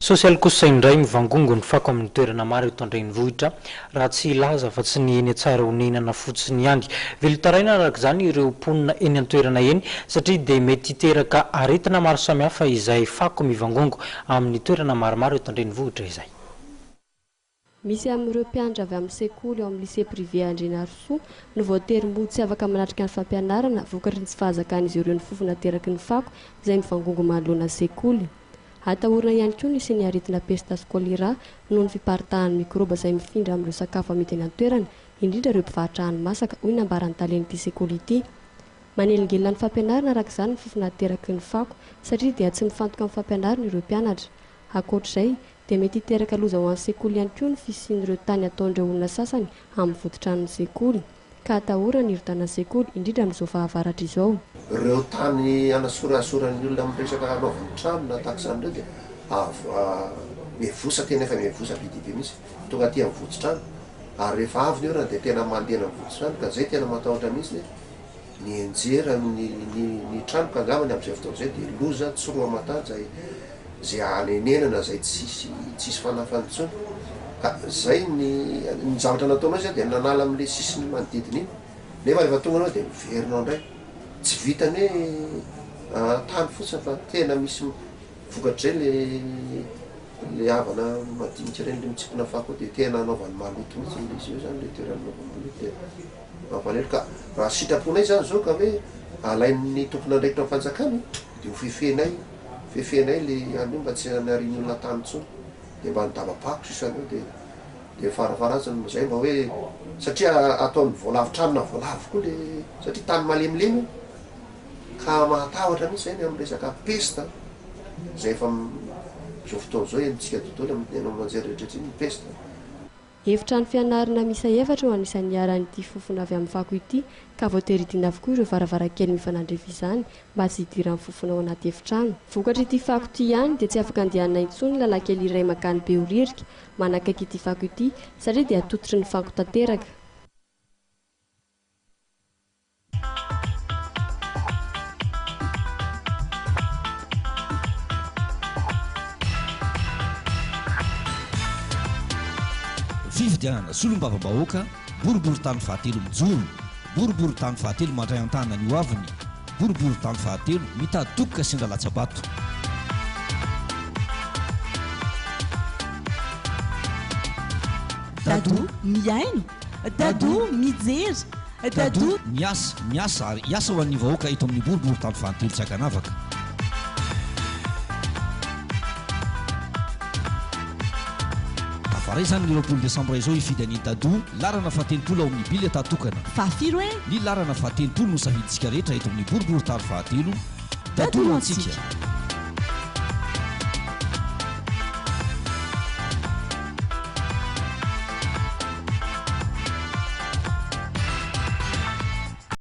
Sosialy kosa indray mivangongo ny fako amin'ny toerana maro eto an-drenivohitra, raha tsy hilaza afa tsy ny eny Tsarahonenana fotsiny ihany. Velon-taraina araka izany ireo mponina eny an-toerana eny satria dia mety hiteraka aretina maro samihafa izay fako mivangongo amin'ny toerana maromaro eto an-drenivohitra izay. Misy amin'ireo mpianatra avy amin'ny sekoly ao amin'ny lycée privé Andrianarisoa no voatery mody tsy afaka manatrika ny fampianarana vokatry ny tsy fahazakan'izy ireo ny fofona ateraky ny fako izay mivangongo manoloana ny sekoly. Atahorana ihany koa ny hisian'ny aretina pesta sy choléra noho ny fiparitahan'ny mikraoba izay mifindra amin'ireo sakafo amidy eny an-toerana, indrindra ireo mpivarotra hani-masaka, hoy ny nambaran'ny talen'ity sekoly ity. Manelingelina ny fampianarana araka izany ny fofona ateraky ny fako satria dia tsy mifantoka amin'ny fampianarana ireo mpianatra. Ankoatra izay, dia mety hiteraka loza ho an'ny sekoly ihany koa ny fisian'ireo tany ataon'ireo olona sasany amin'ny vodi-tranon'ny sekoly, ka atahorana ny hirodanan'ny sekoly, indrindra amin'izao fahavaratra izao. Ireo tany anasorasoran'ny olona amin'ny resaka hanaovany trano na tahaka izany ireo dia mivosa, tena efa mivosa be dia be mihitsy, tonga aty amin'ny vodi-trano, ary rehefa avy ny orana dia tena mandena amin'ny vodi-trano, ka izay tena matahotra mihitsy hoe Nianjera ny ny trano ka angambany amin'izay fotoana izay dia loza tsy roa aman-tany izay izay hanenenana izay tsisy tsisy fanafany intsony ka izay ny ny zavatra nataonao izany dia nanala amin'ilay sisiny manodidina iny nefa rehefa tonga anao dia miverina ao indray tsy vitany hoe tany fotsiny fa tena misy vokatr'izay le Le havana madinika ireny le mitsimpona fako eo de tena anaovany maloto mihitsy le izy eo zany le toerana anaovany maloto de mampalahelo ka raha sitraponay zany zao ka hoe alain'ny tompon'andraikitra am fanjakana de ho fefenay fefenay le an'io mba tsy hanarian'ny olona tany intsony de mba ny dabapako sisa any eo de de farafaharatsiny zay mba hoe satria ataon'ny voalavo tranona voalavo koa le satria tany malemilemy io Ka mahatahotra mihitsy zay ny amin'ny resaka pesta izay efa amin'izao fotoana izao henontsika dodolo amin'ny haino aman-jery rehetra ity ny pesta. Efitrano fianarana miisa efatra no anisan'ny niharan'ity fofona avy amin'ny fako ity ka voatery hidiana avokoa ireo varavarankely mifanandrify izany mba tsy hidiran'ny fofona ao anaty efitrano. Vokatr'ity fako ity ihany dia tsy afaka andehanana intsony ny lalan-kely iray mankany Behoririka manakaiky ity fako ity satria dia tototry ny fako tanteraka. Fifidianana solombavambahoaka, boriborintany fahatelo mijoro, boriborintany fahatelo mandray an-tanana ny hoaviny, boriborintany fahatelo mitady toky ka sendra latsa-bato. Dadou mihaino, Dadou mijery, Dadou. Miasa, miasa ary hiasa ho an'ny vahoaka eto amin'ny boriborintany fahatelo tsy ankanavaka. Tafaray izany ny 20 desambra izao hifidy an'i Dadou, laharana fahatelopolo ao amin'ny biletà tokana. Fahafiry hoe? Ny laharana fahatelopolo no safidintsika rehetra eto amin'ny boriborintany fahatelo, Dadou ho antsika!